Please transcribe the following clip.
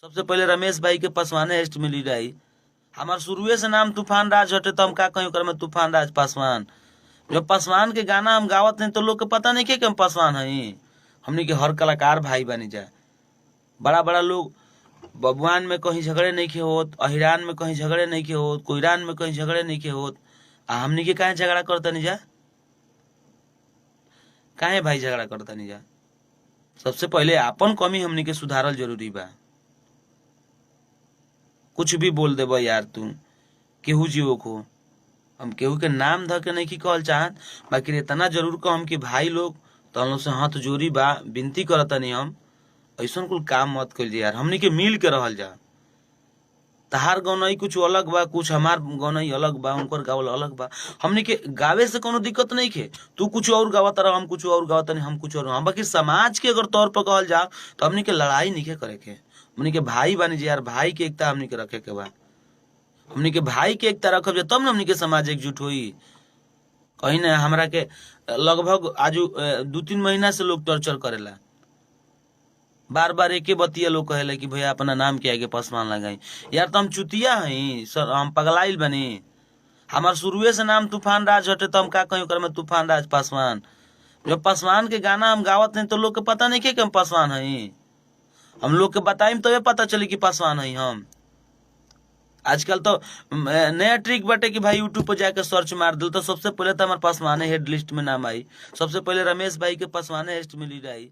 सबसे पहले रमेश भाई के पासवाने हेस्ट मिली रही। हमार शुरुए से नाम तूफान राज हटे, तो हम का कहीं ओकरा में तूफान राज पासवान। जब पासवान के गाना हम गावत नहीं तो लोग के पता नहीं के कि हम पासवान हई। हमनी के हर कलाकार भाई बनी जाए। बड़ा बड़ा लोग बबुआन में कहीं झगड़े नहीं के होत, अहिरान में कहीं झगड़े नहीं के होत, कोईरान में कहीं झगड़े नहीं के होत, आ हमनी के काहे झगड़ा करतनी जा? काहे भाई झगड़ा करतनी जा? सबसे पहले आपन कमी हमनी के सुधारल जरूरी बा। कुछ भी बोल देब यार तू केहू जीवो को, हम केहू के नाम ध के नहीं की कहल चाहत, बाकी इतना जरूर कहम कि भाई लोग तो हम लोग से हाथ जोड़ी बा, विनती करतनी हम, ऐसन कुल काम मत कइल यार, हमनी के मिल के रहल जा। तहार गौनई कुछ अलग बा, कुछ हमार गौनई अलग बा, उनकर गावल अलग बा। हमनी के गावे से कोनो दिक्कत नहीं खे, तू कुछ और गावत रह, हम कुछ और गावत नहीं, हम कुछ और हम, बाकी समाज के अगर तौर पर कहल जा तो हमनी के लड़ाई नहीं के करे के। हमनी के भाई बानी जी यार, भाई के एकता हमनी के रखे के बा। हमनी के भाई के एकता रखब तब न हमनी के समाज एकजुट होई। कहीं ना हमरा के लगभग आज 2-3 महीना से लोग टॉर्चर करेला, बार बार एके बतिया लोग कहेला कि भैया अपना नाम के आगे पासवान लगाई। यार तो हम चुतिया हई सर, हम पगलाइल बनी। हमार शुरुए से नाम तूफान राज हटे, तो हम का कहीं ओकरा में तूफान राज पासवान। जब पासवान के गाना हम गावत नहीं तो लोग के पता नहीं के कि हम पासवान हई। हम लोग के बताइम तबे पता चली कि पासवान हई हम। आजकल तो नया ट्रिक बाटे कि भाई यूट्यूब पर जाके सर्च मार दिल तो सबसे पहले तो हमारे पासवाने हेड लिस्ट में नाम आई, सबसे पहले रमेश भाई के पासवाने हेस्ट मिली रही।